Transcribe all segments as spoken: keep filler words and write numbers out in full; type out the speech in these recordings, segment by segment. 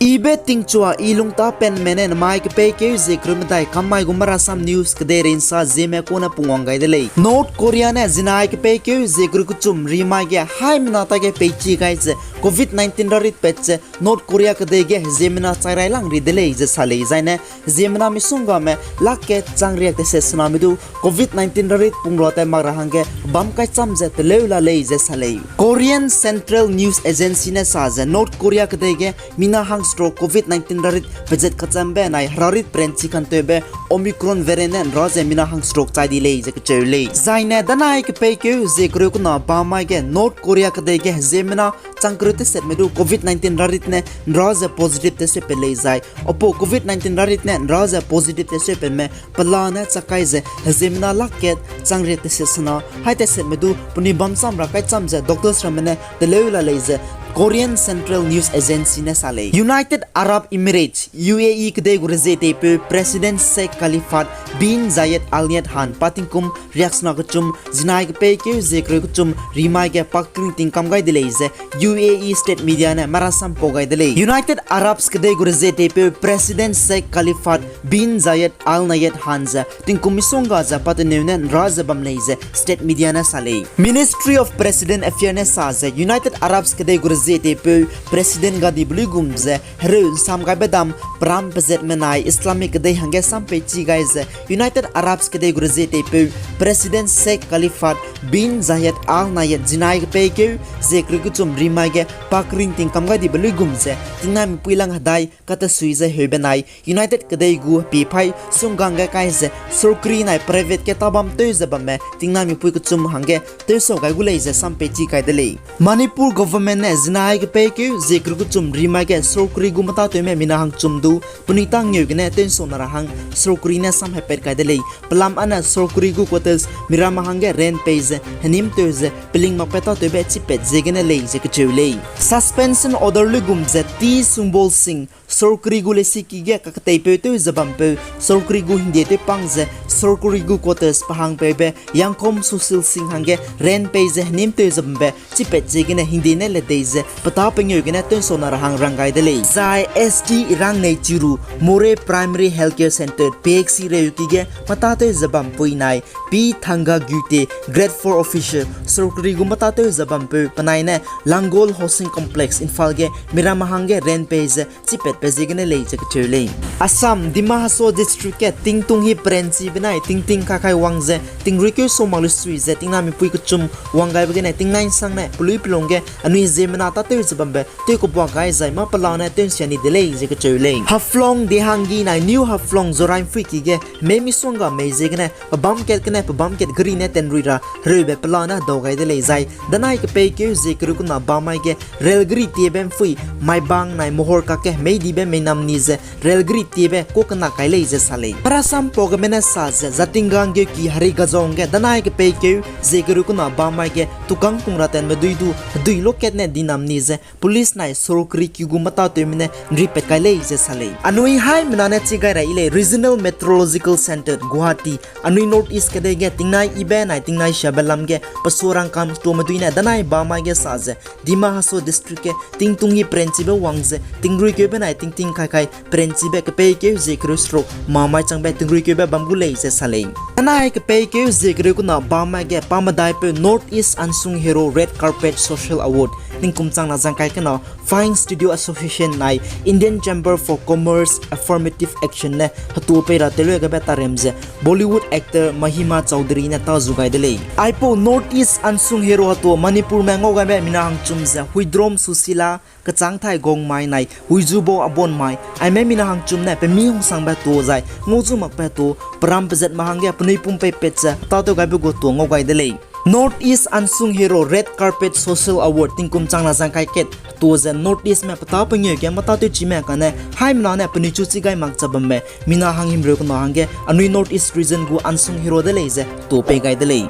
Ibe tingchua i lungtapenme ne namai kepeikeu zie kereu medai kammai gu Marasam News kedeirei nsa zieme kune pungwang gai de lei. North Korea ne zinai kepeikeu zie kereu kechum rimai ge haimena tage peichi gai ze Covid nineteen rarit pat ze North Korea kedei ge heziemmena chai rai lang ri de lei ze sa lei. Zai ne heziemmena misonggame lak kat chang riak teset sename du Covid nineteen rarit pung ra tai mak ra hangge bam kaicham ze teleu la lei ze sa lei. Korean Central News Agency ne sa ze North Korea kedei ge mina hangseruk Covid nineteen rarit pezat kachambe nai herarit peranchi kantewbe Omicron variant ne nra ze mina hangseruk chai di lei ze kacheu lei. Zai ne danai kepeikeu zie kereu kena bamai ge North Korea kedei ge heziemmena chang kereu tesetme du Covid nineteen rarit ne nra ze positive teseu pe lei zai. Aipau Covid nineteen rarit ne nra ze positive teseu penme pelane chakai ze heziemmena lak kat chang riak teset sena hai tesetme du penui bam cham ra kaicham ze doctors ramme ne teleu la lei ze Korean Central News Agency ne sa lei. United Arab Emirates, U A E kedei gu rezie teipeu President Sheikh Khalifat bin Zayed Al Nahyan pa tingkum riaksena kechum zinai kepeikeu zie kereu kechum rimai ge pakringting kam gai de lei ze U A E state media ne marasam pau gai de lei. United Arabs kedei gu rezie teipeu President Sheikh Khalifat bin Zayed Al Nahyan ze tingkum misongga ze pa teneu ne nra ze bam lei ze state media ne sa lei. Ministry of President Affairs ne sa ze United Arabs kedei gu rezie teipeu President gadibe luigum ze hereu nsam gaibe dam peram pezatme nai Islamic kedei hangge sam peichi gai ze United Arabs kedei gu rezie teipeu President Sheikh Khalifat bin Zayed Al Nahyan zinai kepeikeu zie kereu kechum rimai ge pakringting kam gai dibe luigum ze tingnai mipui lang hedai katesui ze heube nai United kedei gu hepiephai sunggang ge kai ze sorkari nai private ge tabam tew ze bamme tingnai mipui kechum hangge tewsau gai gu lei ze sam peichi gai de lei. Manipur government ne zinai kepeikeu zie kereu kechum rimai ge sorkari gu metatewme mina hangchum du penui tangngeu gene tewsau na ra hang sorkari ne sam hepat kai de lei. Pelam ane sorkari gu quarters miramme hangge rent pei ze henim tew ze peling makbe tatewbe chipat ziegene lei ze kacheu lei. Suspension order luigum ze T Sungbol Singh sorkari gu lesiki ge kaketeipeu tew ze bampeu sorkari gu hingde tewpang ze sorkari gu quarters pahangpeube Yangkhom Sushil Singh hangge rent pei ze henim tew ze bambe chipat ziegene hingde ne ledei ze petâ pengeu gene tewsau na ra hang rang gai de lei. Zai S T Irangnei Chiru Moreh Primary Healthcare Centre P H C reuki ge metâtew ze bampui nai P Thanga Gyute, Grade four officer, sorkari gu metâtew ze bampeu penai ne Langol Housing Complex Imphal ge miramme hangge rent pei ze chipatbe ziegene lei ze kacheu lei. Assam, Dima Hasao District ge tingtung hi peranchibe benai tingting kakai wang ze tingruikeu sau mak lu sui ze tingnai mipui kechum wang gaibe gene tingnai nsangne peluî pelung ge anui ziemmena tâtew ze bambe tewkebua gai zai mâ pelane tew'nsia ni de lei ze kacheu lei. Haflong, Dehangi nai New Haflong Zorai Mpuiki ge hemei misongga mei ziegene pebâm kat gene pebâm kat geri ne tenrui ra hereube pelane hedau gai de lei zai danai kepeikeu zie kereu kena bamai ge railgari tiebe mpui Maibang nai Mohor kakge hemei dibe meinam ni ze railgari tiebe kuâ kena kai lei ze sa lei. Marasam pau geme ne sa ze Zatinga Nggeuki Hari Gazong ge danai kepeikeu zie kereu kena bamai ge tukâng pung ra tenme dui du hedui lokat ne dinam ni ze police nai sorkari ki gu metâtewme ne nripat kai lei ze sa lei. Anui haimena ne chi gai ra yi lei Regional Meteorological Centre, Guwahati. Anui North East kedei ge tingnai ibe nai tingnai siabe lam ge pesuarangkam tuame dui ne danai bamai ge sa ze Dima Hasao District ge tingtung hi peranchibe wang ze tingruikeube nai tingting kaikai peranchibe kepeikeu zie kereu seruk mamai changbe tingruikeube bam gu lei ze sa lei. Anai kepeikeu zie kereu kena bamai ge pa medaipeu North East Unsung Hero Red Carpet Social Award tingkum chang na zangkai kena Fine Studio Association nai Indian Chamber for Commerce Affirmative Action ne hetuâ pei ra teleu gabe tarem ze Bollywood actor Mahima Chaudhary ne tâ zu gai de lei. Aipau North East Unsung Hero hetuâ Manipurme ngau gaibe mina hangchum ze Huidrom Susila, Kechangthai Gongmai nai Huijubo Abonmai, aime mina hangchum ne pemi hungsangbe hetuâ zai ngau zu makbe hetuâ peram pezatme hangge penui pum peipat ze tâtew gaibe gu hetuâ ngau gai de lei. North East Unsung Hero Red Carpet Social Award tingkum chang na zangkai kat hetuâ ze North Eastme petâ pengeu ge metâtewchime kane haimena ne penui chu chi gai mak ze bamme mina hanghimreu kena hangge anui North East region gu unsung hero de lei ze hetuâ pei gai de lei.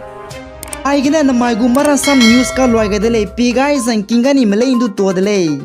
Aigene namai gu Marasam News kaluai gai de lei, pie gai zangking gai nime lei ndu tuâ de lei.